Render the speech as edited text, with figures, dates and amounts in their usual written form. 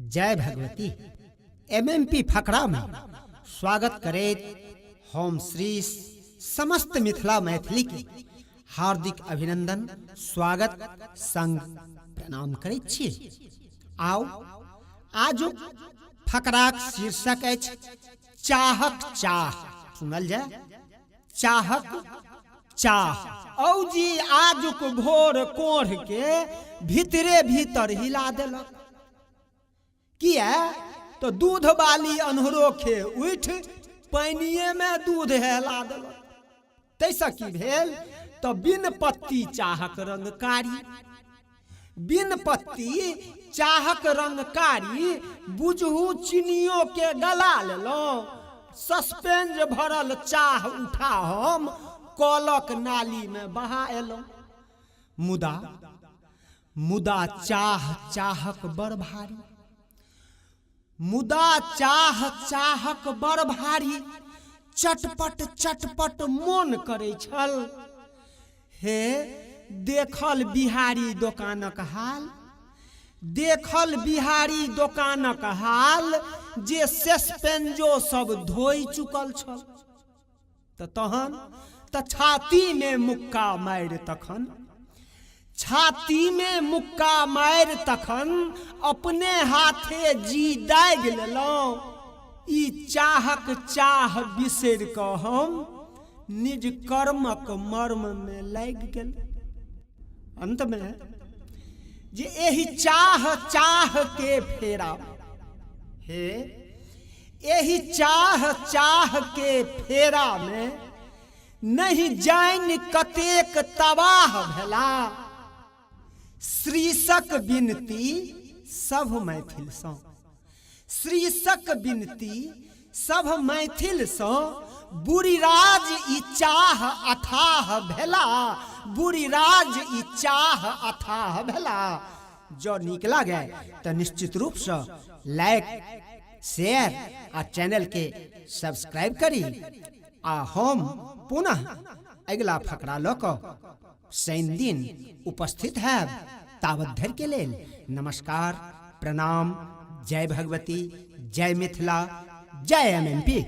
जय भगवती। एमएमपी फकड़ा में स्वागत करैत हम श्री समस्त मिथिला मैथिली के हार्दिक अभिनंदन, स्वागत संग प्रणाम करैत छी। आउ, आजुक फकराक शीर्षक अछि चाहक चाह। सुनल जाय, चाहक चाह। औजी आजुक भोर कोढ़ के भीतरे भीतर हिला देलक। किया तो दूध वाली अन्हरोखे उठि पानिए में दूध हेला देलक। ताहिसँ की भेल तऽ बिन पत्ती चाहक रंग कारी, बिन पत्ती चाहक रंग कारी, बुझू चिनियो के गला लेलहुँ। सस्पेंज भरल चाह उठा हम कलक नाली में बहा एलहुँ। मुदा मुदा चाह चाहक बड़ भारी, मुदा चाह चाहक बड़ भारी, चटपट चटपट मोन करै छल। हे देखल बिहारी दोकानक हाल, देखल बिहारी दोकानक हाल, जे सेस्पेंजो सब धोइ चुकल छल। तऽ तहन तऽ छातीमे मुक्का मारि तखन, छातीमे मुक्का मारि तखन अपने हाथे जी दागि लेलहुँ। ई चाहक चाह बिसरि कऽ हम निज कर्मक मर्ममे लागि गेल। अन्तमे जे एहि चाह चाह के फेरा, हे एहि चाह चाह के फेरा में नहि जानि कतेक तबाह भेला। श्रीशक विनती सभ मैथिलसँ, श्रीशक विनती सभ मैथिलसँ, बुरिराज ई चाह अथाह भेला, बुरिराज ई चाह अथाह भेला। जँ नीक लागय तऽ निश्चित रूपसँ लाइक, शेयर आ चैनल के सब्सक्राइब करी आ हम पुनः अगिला फकरा लऽ कऽ शनि दिन उपस्थित हैब। तावत धरि के लेल नमस्कार, प्रणाम, जय भगवती, जय मिथिला, जय एमएमपी।